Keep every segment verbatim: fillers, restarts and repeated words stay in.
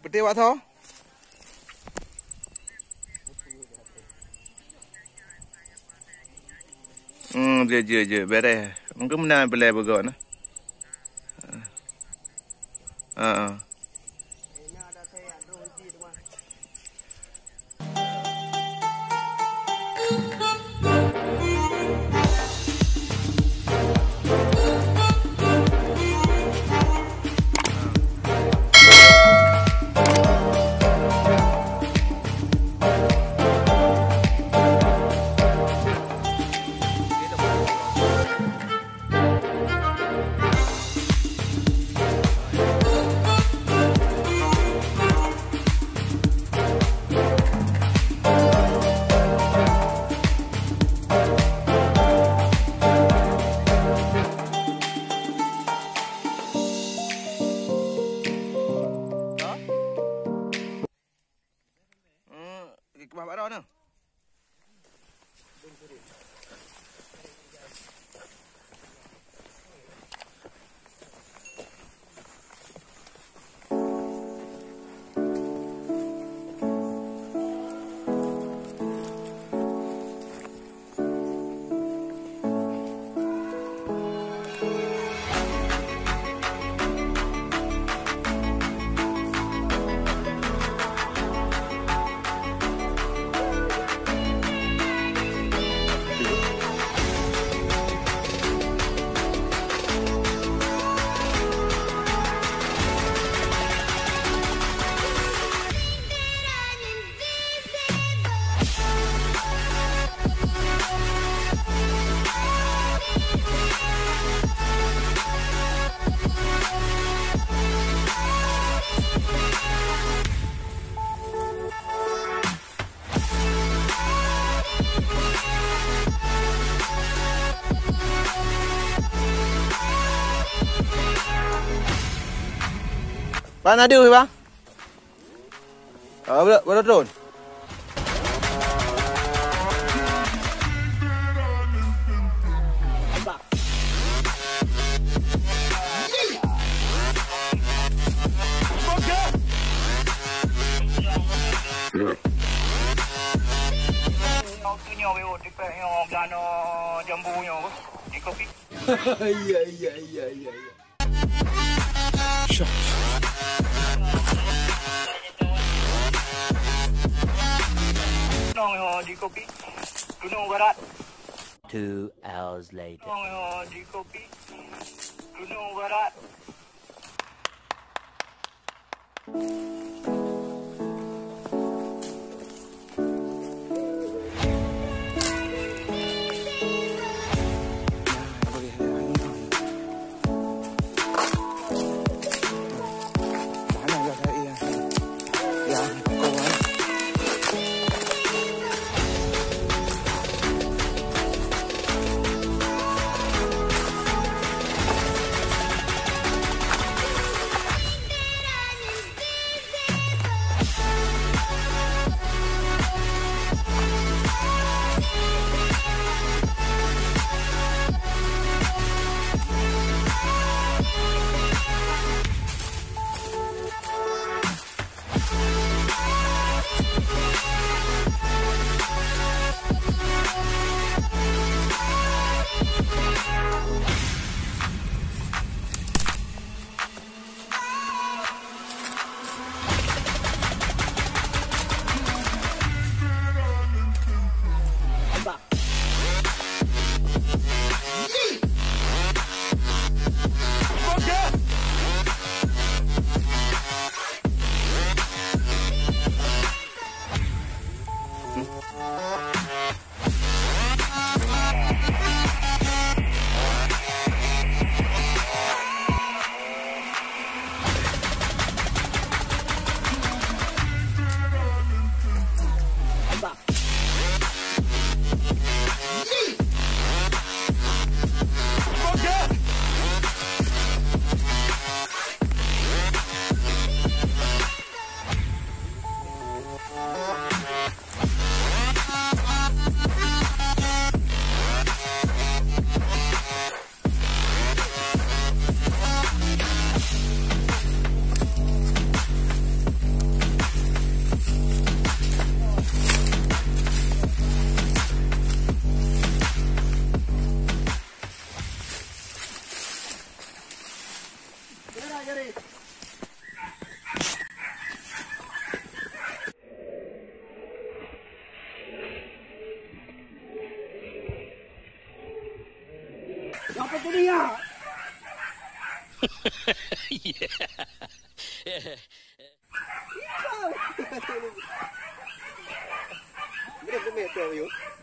Peuté bak tho? Hmm, jeuet, jeuet, jeuet. Beres. Mungkin meunan peureulèe beugok na. Ha, ha. Hmm, keubah bak droeneuh. Pak Nadu, Bang. Ah, betul, betul, betul. Iya, iya, iya, iya, iya. Nong yo di kopi Gunung Barat. Two hours later. Nong yo di kopi Gunung Barat.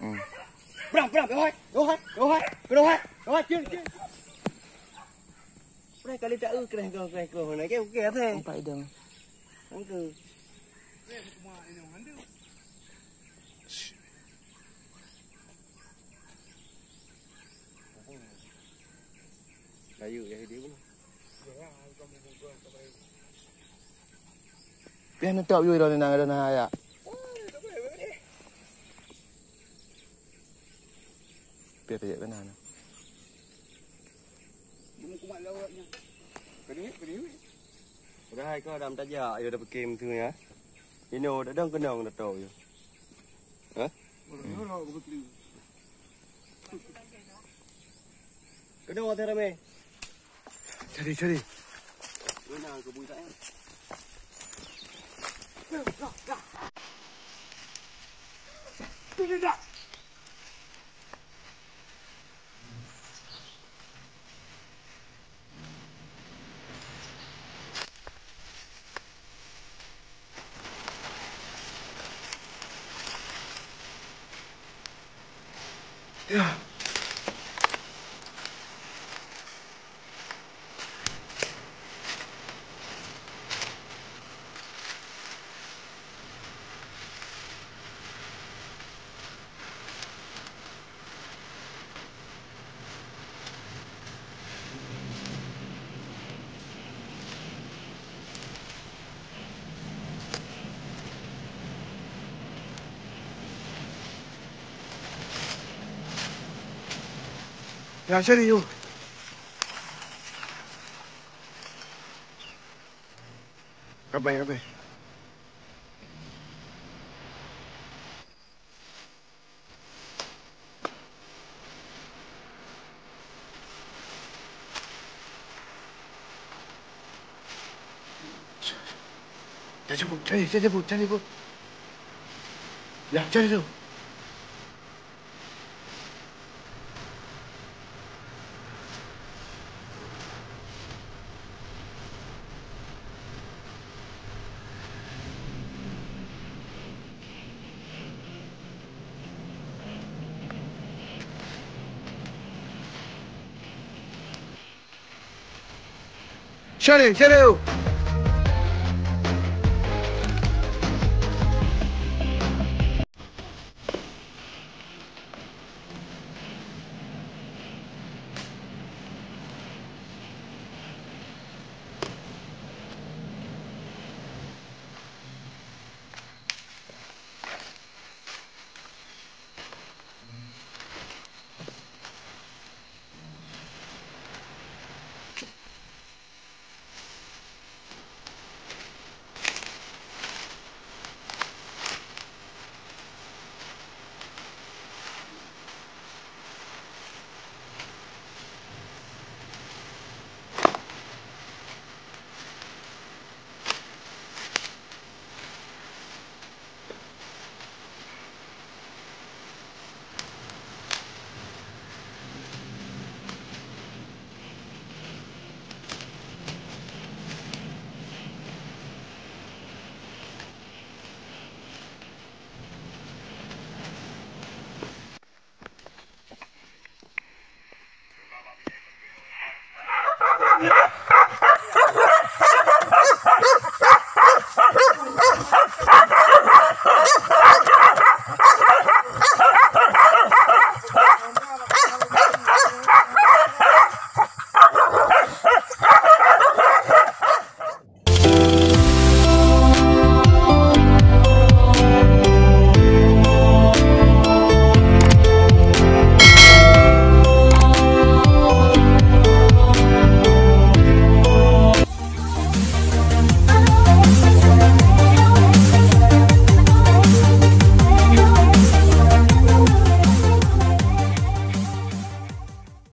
Hmm. Brang, brang, dohai, dohai, dohai, dohai, dohai, cil, cil. Brang kali tak, eh, kreh, kreh, kreh, kreh, nak ke, oke, apa? Empat idang. Angka. Layu ya dia pun. Piah neutôp yue droeneuh nang, droeneuh nang ayak. Piah tajak keunan. Padahai kau dam tajak, ayo dah pekim tu ya. Ino dah dong kenong dah tau ya. Hah? Kenong dah ramai. Cari, cari. Ya. Ya, serius. Kapai, kapai. Cari, cari, cari, cari, cari. Ya, cari tu. Syaril, Syaril!